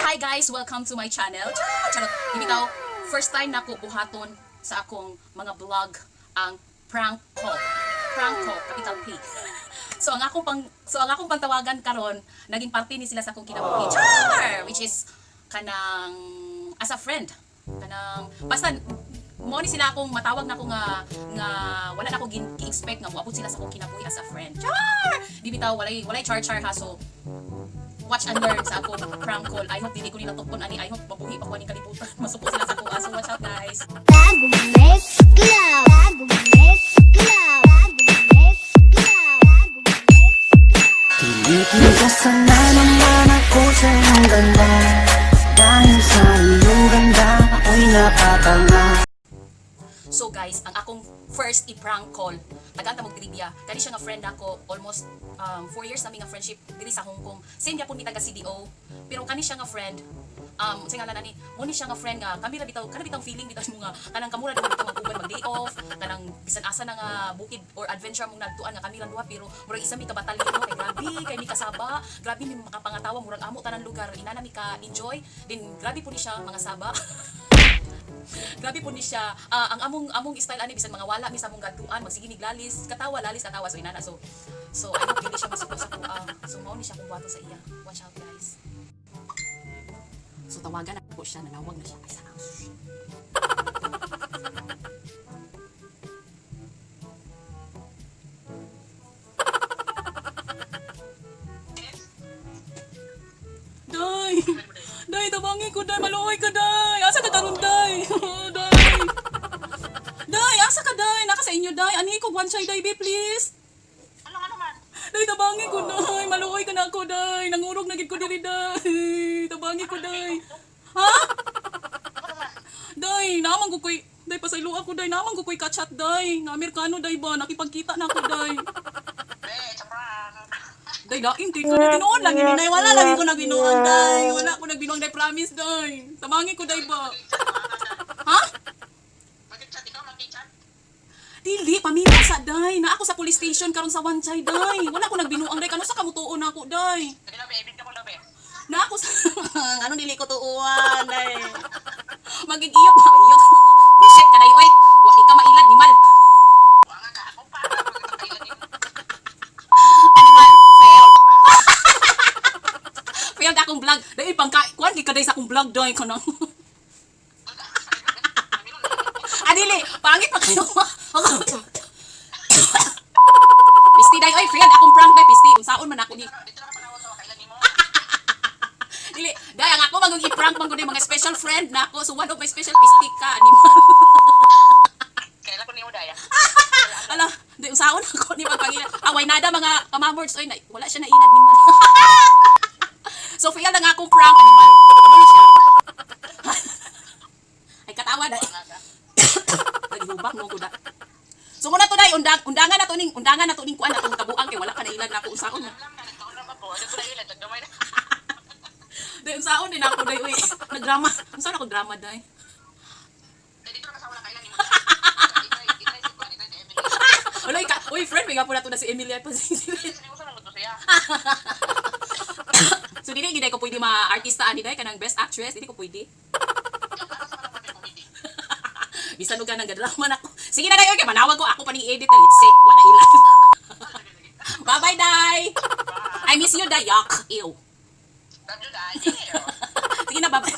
Hi guys! Welcome to my channel. Charot. Ibitaw, first time nako buhaton sa akong mga vlog ang prank call. Prank call, capital P. So ang akong pangtawagan karon, naging parte ni sila sa akong kinabuhi. Char! Which is kanang as a friend. Kanang basta mo ni sila akong matawag na ko nga nga wala na ko gi-expect nga moabot sila sa akong kinabuhi as a friend. Char! Di bitaw walay walay char char ha, so watch and learn sa akong prank call. I hope dili ko nila tukon ani. I hope mabuhi pa ko aning kalibutan. Masuko sila sa ako. So watch out, guys. Bagong Club. Bagong Club. Bagong Club. Bagong Club. Tinitigasan na naman ako sa iyong ganda. Dahil sa iyong ganda, ako'y napatanga. So guys, ang akong first i-prank call, tagaan ta trivia. Kani siya nga friend ako, almost 4 years nami nga friendship diri sa Hong Kong. Same gyapon mi taga CDO. Pero kani siya nga friend, unsay ngalan ani? Mo ni siya nga friend nga kami ra bitaw, kana bitaw feeling bitaw mo nga kanang kamura ra bitaw mag-uban mag day off, kanang bisan asa na nga bukid or adventure mong nagtuan nga kami lang duha, pero murag isa mi ka batalyon kay grabe kay mi kasaba, grabe mi makapangatawa, murag amo tanan lugar, inana mi ka enjoy. Din grabe po ni siya mga saba. Grabe po ni siya. Ah, ang among among style ani, bisan mga wala mi sa among gadtuan, magsige mig lalis, katawa, lalis, katawa, so inana. So I hope dili siya masuko sa kuha. So mao ni siya kung buhaton sa iya. Watch out, guys. So tawagan na po siya, nanawag na siya. Ay, sa. Shh. Day! Day, tabangi ko, day. Maluoy ka, day. Asa ka karon, day? Day! Day, asa ka, day? Naka sa inyo, day. Ani ko, Wan Chai, day, be, please. Ano nga naman? Day, tabangi ko, day. Maluoy ka na ako, day. Nangurog na gid ko diri, day. Tabangi ko, day. Ha? Ano naman? Day, naman ko koy. Day, pasaylo ako, day. Naman ko koy kachat, day. Nga Amerikano, day ba? Nakipagkita na ako, day. Be, it's a prank. Day, lain kay ko na tinuon lang ini, day. Wala lagi ko nagbinuang, day. Wala ko nagbinuang, day. Promise, day. Tabangi ko, day ba? Ha? Mag-chat ikaw, mag-chat? Dili, paminaw sa day. Na ako sa police station karon sa Wan Chai, day. Wala ko nagbinuang, day. Kano sa kamutuon na ako, day. Sige na, be, ibig ko na, be. Na ako sa. Ano dili ko tuuan, day. Magigiyot na. Iyot. Bullshit ka, day, oy. Wa di ka mailad, nimal. Wa nga ka, ako pa. Magkakailan yun. Animal. Failed. Failed akong vlog. Day, pangka. Kuan, di ka, day, sa akong vlog, day. Kanang. Adili, pangit pa kayo. Pisti, day, oy, failed akong prank, day, pisti. Unsaon man ako ni. Dito na ka panawag sa kailan nimo. Dili, day, ang ako magong i-prank man gud mga special friend na ako. So one of my special, pisti ka, animal. Kailan ko nimo daya? Ala, di unsaon ako ni magpangila. Away nada mga kamamords, oy, na, wala siya nainad ni mal. So fail na nga akong prank, animal. Ano siya? Ay katawa day. Nga ka. Naghubak mo ko da. So muna to day, undang undangan na to ning undangan na to ning kuan atong kabuang kay wala ka nailad na ako unsaon na. Alam na, nagkaon na ba ko? Ano ko na ilan? Tagdamay na. Day unsaon din ako, day, uy. Nagdrama. Unsaon ako drama, day? Day, dito na ka sa wala kailan nimo. Itry si Kwan, itry si Emily. Uloy ka, uy friend, may po na to na si Emilia pa. Sino ko sa mga siya? So dili gid ko pwede ma-artista ani day kanang best actress, dili ko pwede. Para sa mga pwede committee. Bisan og kanang gadrama na ako. Sige na day, okay, manawag ko ako pa ning edit na let's say wala ilan. Bye bye, day. I miss you, day. Yuck. Ew. Love you, day. Sige na, bye bye.